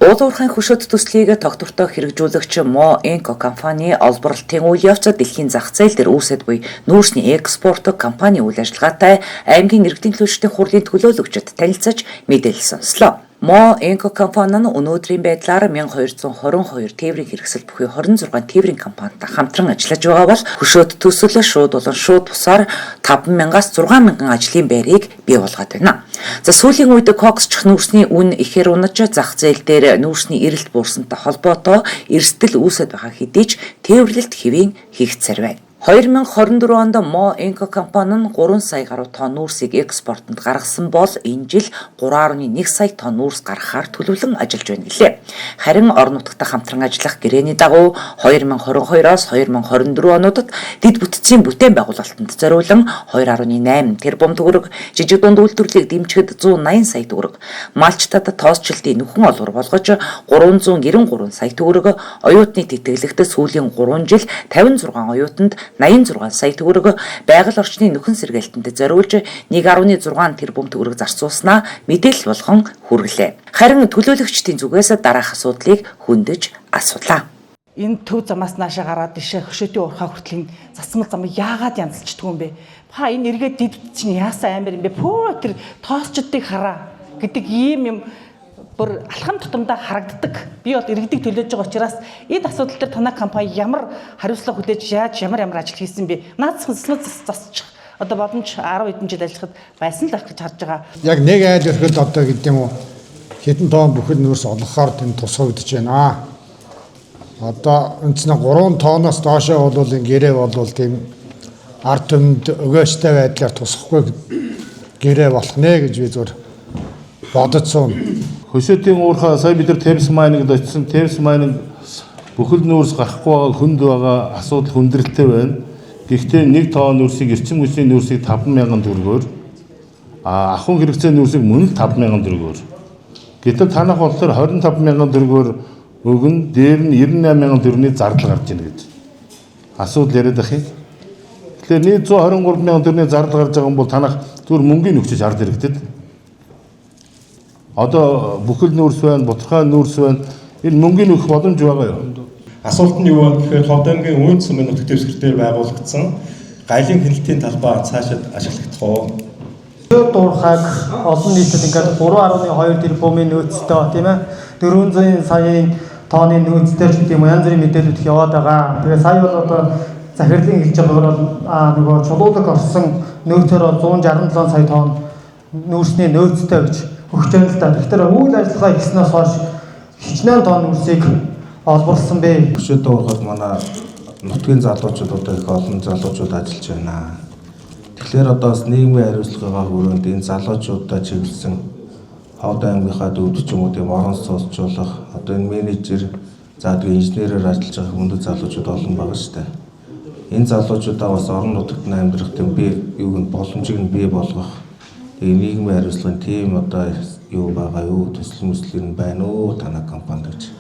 Уул уурхайн хөшөөт төслийг тогтвортой хэрэгжүүлэгч Мо Энко компани олборлолтын үйл явц дэлхийн зах зээл дээр үүсэт буй нүүрсний экспорт компани үйл ажиллагаатай аймгийн иргэдийн төлөөлөгчдийн хурлын төлөөлөгчид танилцаж мэдээлэл сонслоо. Мо Энко компани нь өнөөдрийн байдлаар 1222 тээврийн хэрэгсэл бүхий 26 тээврийн компанитай хамтран ажиллаж байгаа бол хөшөөт төсөл шууд болон шууд бусаар 5000-аас 6000 ажлын байрыг бий болгоод байна. За, сүүлийн үед кокс чих нүүрсний үн ихээр унаж, зах зээл дээр нүүрсний эрэлт буурсантай холбоотой эрсдэл үүсэт байгаа хэдий ч тээвэрлэлт хэвийн хийгдсээр байна. 2024 онд Мо Энко компани нь 3 сая гаруй тонн нүүрсийг экспортод гаргасан бол энэ жил 3.1 сая тонн нүүрс гаргахаар төлөвлөн ажиллаж байна гэлээ. Харин орон нутагт хамтран ажиллах гэрээний дагуу 2022-оос 2024 онуудад дэд бүтцийн бүтээн байгуулалтанд зориулан 2.8 тэрбум төгрөг, жижиг дунд үйлдвэрлэлийг дэмжихэд 180 сая төгрөг, малчтад тоосчлтын нөхөн олвор болгож 393 сая төгрөг, оюутны тэтгэлэгт сүүлийн 3 жил 56 оюутанд 86 сая төгрөг, байгаль орчны нөхөн сэргээлтэнд зориулж 1.6 тэрбум төгрөг зарцуулснаа мэдээлэл болгон хүргэлээ. Харин төлөөлөгчдийн зүгээс дараах асуудлыг хөндөж асуулаа. Энэ төв замаас наашаа гараад ишээ хөшөөтийн уурхай хүртэл энэ засмал зам яагаад янзалчдгүй юм бэ? Па, энэ эргээд дид чинь яасан амар юм бэ? Пөө, тэр тоосчдыг хараа гэдэг ийм юм бүр алхам тутамдаа харагддаг. Би бол иргэдийг төлөөж байгаа учраас энэ асуудал дээр танай компани ямар хариуцлага хүлээж, яаж ямар ямар ажил хийсэн бэ? Наад засмал засчих одоо боломж 10 хэдэн жил ажиллахад байсан л байх гэж харж байгаа. Яг нэг айл өрхөд одоо гэдэг юм уу, хэдэн тонн бүхэл нүүрс олгохоор тэнд тусгагдж байна. Одоо үндсэн 3 тонноос доошоо бол энэ гэрээ бол тийм ард түмэнд өгөөжтэй байдлаар тусахгүй гэрээ болох нэ гэж би зүр бодсон. Хөшөөтийн уурхай, сая бид нар Thames Mining-д очисон. Thames Mining бүхэл нүүрс гарахгүй байгаа, хүнд байгаа, асуудал хүндрэлтэй байна. Гэхдээ 1 тонн нүүрсийг, эрчим хүчний нүүрсийг 5000 төгрөгөөр, ахуйн хэрэгцээ нүүрсийг мөн л 5000 төгрөгөөр. Гэтэл танах болохоор 25,000 төгрөгөөр өгөн, дээр нь 98,000 төгрөгийн зардал гарч ийн гэж асуудал яриад ах юм. Тэгэхээр нийт 123,000 төгрөгийн зардал гарч байгаа юм бол танах зүгээр мөнгөний нөхчөж ард иргэдэд. Одоо бүхэл нүүрс байна, бутархай нүүрс байна. Энэ мөнгөний нөхөх боломж байгаа юу? Асуулт нь юу вэ гэхээр Ховд аймгийн Үүнд сумын нутаг дэвсгэр дээр байгуулагдсан галын хяналтын талбай цаашид ашиглагдах уу? Хөшөөт уурхайг олон нийтэд ингээд 3.2 тэрбумын нөөцтэй, тийм ээ, 400 саяын тонны нөөцтэй ч гэдэг юм уу, янз бүрийн мэдээлүүд их яваад байгаа. Тэгээ сая бол одоо захирлын хэлж байгаагаар бол нөгөө чулуулаг орсон нөөцөөр 167 сая тонн нүүрсний нөөцтэй гэж өгч байна л да. Тэгэхээр үйл ажиллагаа хийснээс хойш хичнээн тонн нүүрсийг олборлсон бэ? Хөшөөтийн уурхайд манай нутгийн залуучууд, одоо их олон залуучууд ажиллаж байна. Тэгэхээр одоо бас нийгмийн хариуцлагын хүрээнд энэ залуучуудаа чиглэсэн Ховд аймгийнхаа дөвд ч юм уу, тийм орон сууцчлах, одоо энэ менежер, за тэгээ инженерээр ажиллаж байгаа хүндэт залуучууд олон байгаа шүү дээ. Энэ залуучуудаа бас орон нутагт нь амьдрах тийм бий юуг нь, боломжийг нь бий болгох, тэгээ нийгмийн хариуцлагын тийм одоо юу байгаа юу, төсөл мөсөл нь байна уу танай компанид гэж.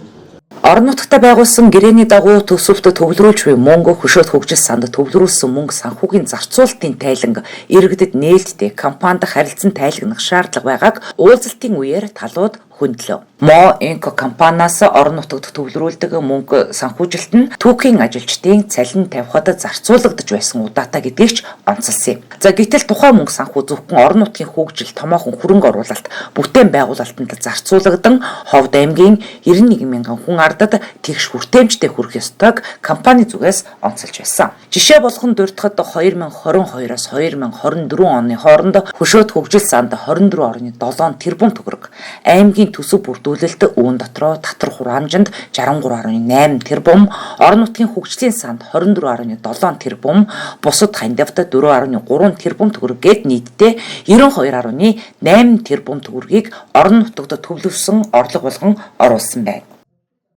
Орон нутагт байгуулсан гэрээний дагуу төсөвт төвлөрүүлж буй мөнгө, хөшөөт хөгжил санд төвлөрүүлсэн мөнгө санхүүгийн зарцуулалтын тайланг иргэдэд нээлттэй, компанид харилцан тайлагнах шаардлага байгааг уулзалтын үеэр талууд хөндлөө. Мо Энко компаниас орон нутагт төвлөрүүлдэг мөнгө санхүүжилт нь түүхийн ажилчдын цалин тавихад зарцуулагдаж байсан удаатай гэдгийг ч онцолсон юм. За, гэтэл тухайн мөнгө санхүү зөвхөн орон нутгийн хөгжил, томоохон хөрөнгө оруулалт, бүтээн байгуулалтанд зарцуулагдан Ховд аймгийн 91 мянган хүн ардад тэгш хүртээмжтэй хүрэх ёстойг компани зүгээс онцолж байсан. Жишээ болгон дурдахад 2022-оос 2024 оны хооронд хөшөөт хөгжил санд 24.7 тэрбум төгрөг, аймгийн төсөв бүрдүүлэлт үүн дотроо татвар хураамжинд 63.8 тэрбум, орон нутгийн хөгжлийн санд 24.7 тэрбум, бусад хандивд 4.3 тэрбум төгрөг гээд нийтдээ 92.8 тэрбум төгрөгийг орон нутагт төвлөрсөн орлого болгон оруулсан байна.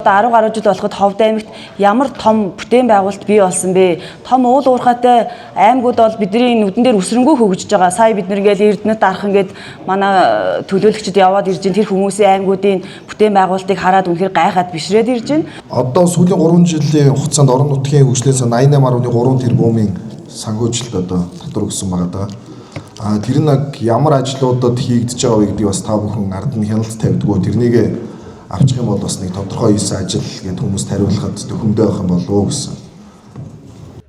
Одоо 10 гаруй жил болоход Ховд аймагт ямар том бүтээн байгуулалт бий болсон бэ? Том уул уурхайтай аймагуд бол бидний нүдэн дээр өсрөнгөө хөгжиж байгаа. Сая бид нар ингээл Эрдэнэт арах ингээд манай төлөөлөгчд яваад ирж байна. Тэр хүмүүсийн аймагуудын бүтээн байгуулалтыг хараад үнэхээр гайхаад бишрээд ирж байна. Одоо сүүлийн 3 жилийн хугацаанд орон нутгийн хөгжлийн сан 88.3 тэрбумын санхүүжилт одоо татвар өгсөн байгаа даа. Тэр нь ямар ажлуудад хийгдэж байгаа вэ гэдгийг бас та бүхэн ард нь хяналт тавьдгүү. Тэрнийг Авчих юм бол бас нэг тодорхой 9 ажил гээд хүмүүст хариулахад төхөмдөө байх юм болов уу гэсэн.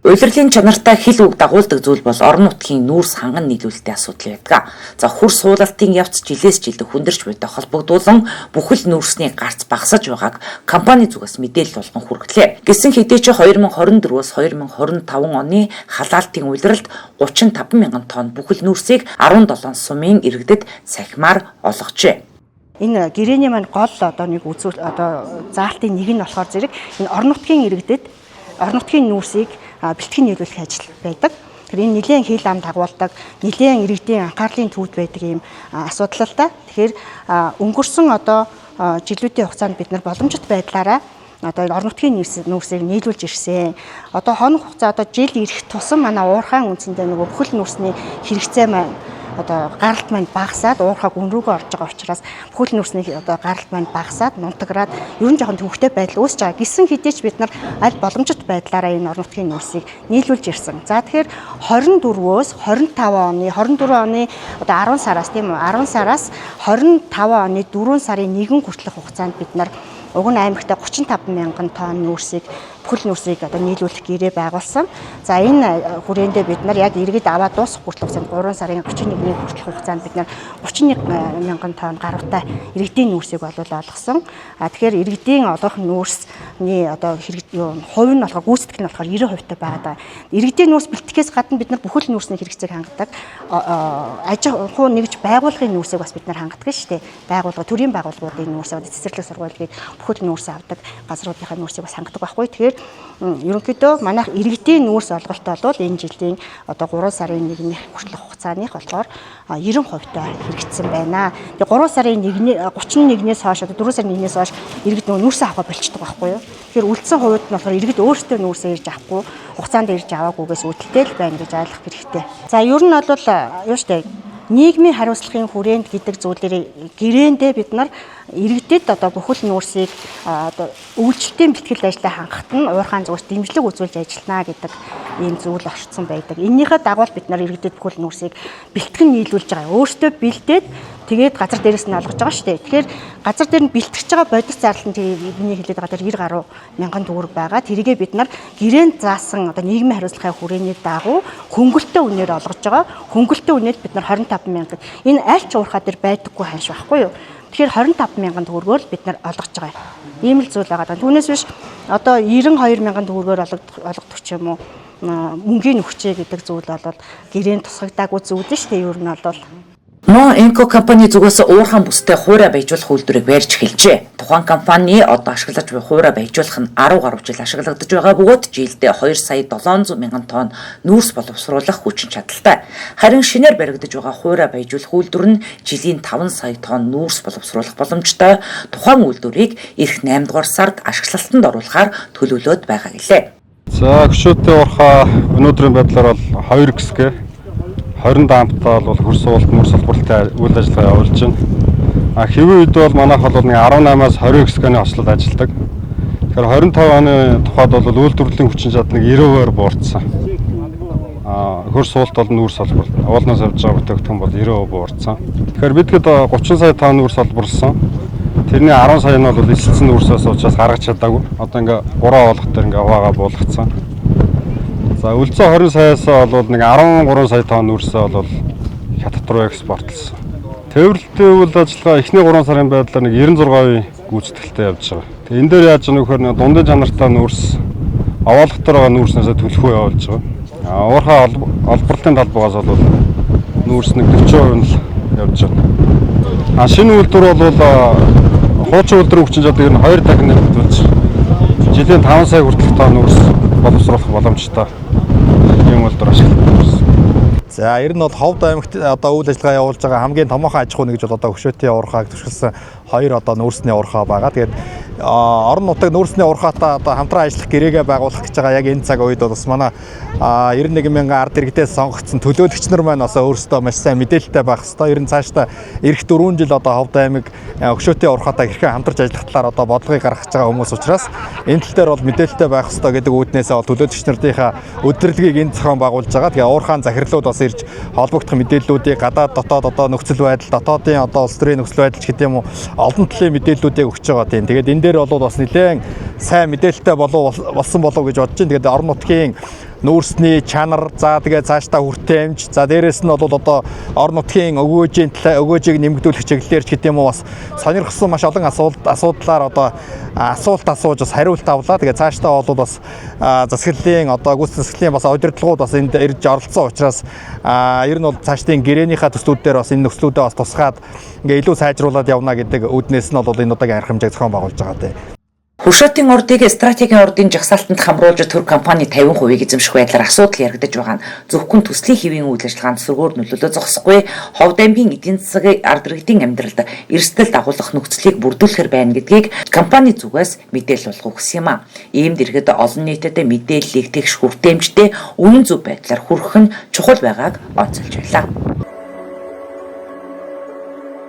Улирлын чанартай хил үг дагуулдаг зүйл бол орон нутгийн нүүрс ханган нийлүүлэлтийн асуудал байдаг. За, хөр суулалтын явц жилээс жилд хүндэрч буйтай холбогдуулан бүхэл нүүрсний гарц багасаж байгааг компани зүгээс мэдээлэл болгон хүргэлээ. Гэсэн хэдий ч 2024-өөс 2025 оны халаалтын улиралд 35 мянган тонн бүхэл нүүрсийг 17 сумын иргэдэд цахимаар олгожээ. Энэ гэрээний маань гол одоо нэг үзүүл одоо заалтын нэг нь болохоор зэрэг энэ орон нутгийн иргэдэд орон нутгийн нүүрсийг бэлтгэн нийлүүлэх ажил байдаг. Тэгэхээр энэ нэлээн хил ам дагуулдаг, нэлээн иргэдийн анхаарлын төвд байдаг ийм асуудал л да. Тэгэхээр өнгөрсөн одоо жилүүдийн хугацаанд бид нар боломжит байдлаараа одоо орон нутгийн нүүрсийг нийлүүлж ирсэн. Одоо хоног хугацаа одоо жил ирэх тусам манай уурхайн үндсэндээ нөгөө бүхэл нүүрсний хэрэгцээ маань одоо гаралт маань багасаад, уурхай гүн рүүгээ орж байгаа учраас бүхэл нүүрсний одоо гаралт маань багасаад, нунтаграад ер нь жоохон төвөгтэй байдал үүсэж байгаа. Гэсэн хэдий ч бид нар аль боломжит байдлаараа энэ орон нутгийн нүүрсийг нийлүүлж ирсэн. За, тэгэхээр 24-өөс 25 оны, 24 оны одоо 10 сараас, тийм үү, 10 сараас 25 оны 4 сарын 1 хүртэлх хугацаанд бид нар уг нь аймагта 35 мянган тонн нүүрсийг, бүхэл нүүрсийг одоо нийлүүлэх гэрээ байгуулсан. За, энэ хүрээндээ бид нар яг иргэд аваад дуусах хүртэлх хугацаанд, 3 сарын 31-ний хүртэлх хугацаанд бид нар 31 мянган тонн гаруйтай иргэдийн нүүрсийг бол олгосон. А тэгэхээр иргэдийн олгох нүүрсний одоо хэрэг юу хувь нь болохоор, гүйцэтгэл нь болохоор 90% та байгаа даа. Иргэдийн нүүрс бэлтгэхээс гадна бид нар бүхэл нүүрсний хэрэгцээг хангадаг. Аж ахуй нэгж байгууллагын нүүрсийг бас бид нар хангадаг шүү дээ. Байгууллага, төрийн байгууллагуудын нүүрс, цэцэрлэг сургууль гээд бүхэл нүүрс авдаг газруудынхаа нүүрсийг бас хангадаг байхгүй. Тэгэхээр ерөнхийдөө манайх иргэдийн нүүрс олголт бол энэ жилийн одоо 3 сарын 1-ний хүртэлх хугацааных болохоор 90% та хэрэгжсэн байна. Тэгээ 3 сарын 1-ний 31-ээс хойш, одоо 4 сарын 1-ээс хойш иргэд нөгөө нүүрсээ авах болчдөг байхгүй юу. Тэгэхээр үлдсэн хувьд нь болохоор иргэд өөрсдөө нүүрсээ ирж авахгүй, хугацаанд ирж аваагүйгээс үүдэлтэй л байна гэж ойлгох хэрэгтэй. За, ер нь бол юу штэ, нийгмийн хариуцлагын хүрээнд гэдэг зүйлээр гэрээндээ бид нар иргэдэд одоо бүхэл нүүрсийг одоо үйлчлэлтийн бэлтгэл ажлаа хангахад нь уурхаан зүгээс дэмжлэг үзүүлж ажиллана гэдэг ийм зүйл орцсон байдаг. Эннийхээ дагуу бид нар иргэдэд бүхэл нүүрсийг бэлтгэн нийлүүлж байгаа. Өөрсдөө бэлдээд, тэгээд газар дээрээс нь олгож байгаа шүү дээ. Тэгэхээр газар дээр нь бэлтгэж байгаа бодит зардал нь тэр миний хэлээд байгаа тэр 90 гаруй мянган төгрөг байгаа. Тэрийгээ бид нар гэрээнд заасан одоо нийгмийн хариуцлагын хүрээний дагуу хөнгөлөлттэй үнээр олгож байгаа. Хөнгөлөлттэй үнээр бид нар 25 мянга. Энэ аль ч уурхай дээр байдаггүй ханш байхгүй юу? Тэгэхээр 25 мянган төгрөгөөр л бид нар олгож байгаа. Ийм л зүйл байгаа. Түүнээс биш одоо 92 мянган төгрөгөөр олгодог ч юм уу, мөнгийн өгчээ гэдэг зүйл бол гэрээнд тусгагдаагүй зүйл шүү дээ. Ер нь бол Мо Энко компани зүгээс уурхайн бүстэй хуурай баяжуулах үйлдвэрийг барьж эхэлжээ. Тухайн компани одоо ашиглаж буй хуурай баяжуулах нь 10 гаруй жил ашиглагдаж байгаа бөгөөд жилдээ 2 сая 700 мянган тонн нүүрс боловсруулах хүчин чадалтай. Харин шинээр баригдаж байгаа хуурай баяжуулах үйлдвэр нь жилийн 5 сая тонн нүүрс боловсруулах боломжтой. Тухайн үйлдвэрийг ирэх 8 дугаар сард ашиглалтанд оруулахаар төлөвлөөд байгаа гэлээ. За, хөшөөтэй уурхай өнөөдрийн байдлаар бол 2 хэсгээ 20 дамптай бол хөрс суулт, нүүрс олборлолтын үйл ажиллагаа явуулж байна. А хэвийн үед бол манайх бол нэг 18-аас 20 хэсгээний хослол ажилладаг. Тэгэхээр 25 оны тухайд бол үйлдвэрлэлийн хүчин чадал нэг 90%-аар буурсан. А хөрс суулт бол нүүрс олборлолт. Уулнаас авч байгаа бүтээгдэхүүн бол 90% буурсан. Тэгэхээр бид хэд 30 сая тонн нүүрс олборлсон. Тэрний 10 сая нь бол эсэлсэн нүүрсээс учраас гаргаж чадаагүй. Одоо ингээ 3 оолох дээр ингээ хуваагаа буулгацсан. За, үлдсэн 20 саяас бол нэг 13 сая тонн нүүрсээ бол хятад руу экспортлсон. Тээвэрлэлтийн үйл ажиллагаа эхний 3 сарын байдлаар нэг 96% гүйцэтгэлтэй явж байгаа. Тэгээ энэ дээр яаж байгаа нөхөр дундын чанартай нүүрс, овоолготоор байгаа нүүрснээсээ түлхүү явуулж байгаа. А уурхай олборлолтын талбайгаас бол нүүрс нэг 40% нь л явж байгаа. А шинэ үйлдвэр бол хуучин үйлдвэрийн хүчин чадлыг нь 2 дахин нэмэгдүүлж жилийн 5 сая хүртэлх тонн нүүрс боловсруулах боломжтой юм үйлдвэр ашиглагдана. За, ер нь бол Ховд аймагт одоо үйл ажиллагаа явуулж байгаа хамгийн томоохон аж ахуй нэгж бол одоо хөшөөтийн уурхайг түшгэлсэн хоёр одоо нүүрсний уурхай байгаа. Тэгээд Орон нутаг нүүрсний уурхаатай одоо хамтран ажиллах гэрээгээ байгуулах гэж байгаа яг энэ цаг үед бол бас манай 91 мянган ард иргэдээс сонгогдсон төлөөлөгч нар маань бас өөрсдөө маш сайн мэдээлэлтэй байх ёстой. Ер нь цаашдаа ирэх 4 жил одоо Ховд аймаг Хөшөөтийн уурхаатай хэрхэн хамтарч ажиллах талаар одоо бодлогыг гаргаж байгаа хүмүүс учраас энэ тал дээр бол мэдээлэлтэй байх ёстой гэдэг үүднээсээ бол төлөөлөгч нарынхаа удирдлагыг энэ зохион байгуулж байгаа. Тэгээ уурхаан захирлууд бас ирж холбогдох мэдээллүүдийг гадаад дотоод одоо нөхцөл байдал, дотоодын одоо улс төрийн нөхцөл байдал ч гэдэг юм уу олон талын мэдээллүүдийг өгч байгаа тийм. Тэгээд энэ дээр бол бас нэлээд сайн мэдээлэлтэй болов болсон болов гэж бодож байна. Тэгээд орон нутгийн нүүрсний чанар, за тэгээ цаашдаа хүртээмж, за дээрэс нь бол одоо орон нутгийн өгөөжийн талаа өгөөжийг нэмэгдүүлэх чиглэлээр ч гэдэг юм уу бас сонирхсон маш олон асуудлаар одоо асуулт асууж бас хариулт авлаа. Тэгээ цаашдаа бол бас засаглалын одоо гүйцэтгэх засаглалын бас удирдлагууд бас энд ирж оролцсон учраас ер нь бол цаашдын гэрээнийхээ төслүүд дээр бас энэ нөхцлүүдээ бас тусгаад ингээ илүү сайжруулад явна гэдэг үүднээс нь бол энэ удаагийн арга хэмжээг зохион байгуулж байгаа тийм. Хөшөөтийн ордыг стратегийн ордын жагсаалтанд хамруулж төр компани 50%-ийг эзэмших байдлаар асуудал яригдаж байгаа нь зөвхөн төслийн хэвийн үйл ажиллагаанд сөргөөр нөлөөлөө зогсохгүй Ховд аймгийн эдийн засгийн ард иргэдийн амьдралд эрсдэл дагуулах нөхцөлийг бүрдүүлэхэр байна гэдгийг компани зүгээс мэдээлэл болгох гэсэн юм а. Иймд иргэд олон нийтэд мэдээллийг тэгш хүртээмжтэй үнэн зөв байдлаар хүргэх нь чухал байгааг онцолж байлаа.